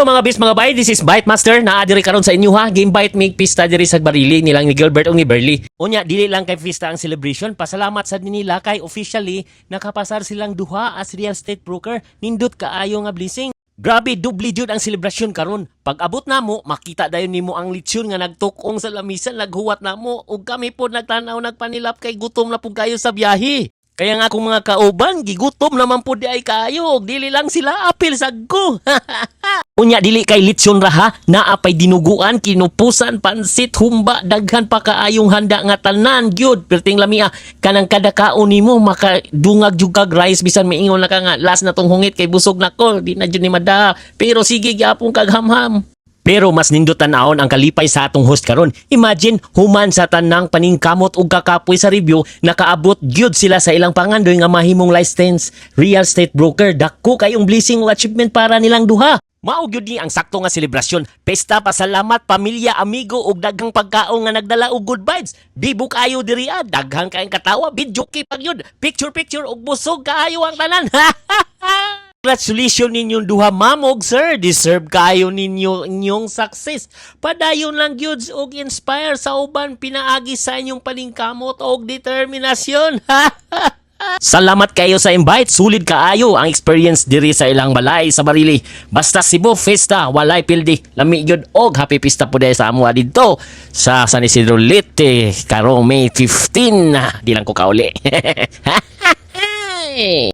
Hello, mga bis, mga bay, this is Bite Master naa diri karon sa inyo ha. Gi-invite mig pista diri sa Barili nilang ni Gilbert ug ni Berly. Unya dili lang kay pista ang celebration, pasalamat sad nila kay officially nakapasar silang duha as real estate broker. Nindot kaayo nga blessing. Grabe, dubli jud ang selebrasyon karon. Pag abot namo, makita dayon nimo ang litsyon nga nagtukong sa lamisa, naghuwat namo ug kami pod nagtan-aw, nagpanilap kay gutom na pud kayo sa biyahe. Kaya nga akong mga kauban, gigutom naman pud diay kayo ug dili lang sila, apil sad ko. Unya dili kay litsyon ra ha, naa pay dinuguan, kinupusan, pansit, humba, daghan pa kaayong handa nga tanan gyud perting lamia. Kanang kada kaon nimo makadungag jud kag rice, bisan maingon na ka nga last na tong hungit kay busog na ko, di na jud ni mada. Pero sige gyapon kag hamham. Pero mas nindot tan-awon ang kalipay sa atong host karon. Imagine, human sa tanang paningkamot ug kakapoy sa review, nakaabot gyud sila sa ilang pangandoy nga mahimong license real estate broker. Dako kayong blessing ug achievement para nilang duha. Mao gyud ni ang sakto nga selebrasyon. Pesta, pasalamat, pamilya, amigo ug daghang pagkaon nga nagdala og good vibes. Bibo kaayo diri ah, daghang kayong katawa, video pa gyud. Picture picture ug busog kaayo ang tanan. Congratulations ninyong duha, ma'am ug sir. Deserve kayo ninyo inyong success. Padayon lang gyud og inspire sa uban pinaagi sa inyong paningkamot og determinasyon. Salamat kayo sa invite. Sulit kaayo ang experience diri sa ilang balay sa Barili. Basta Cebu Fiesta, walay pildi. Lami gyud og happy pista po sa amo didto sa San Isidro Leyte karong May 15. Di lang ko kauli.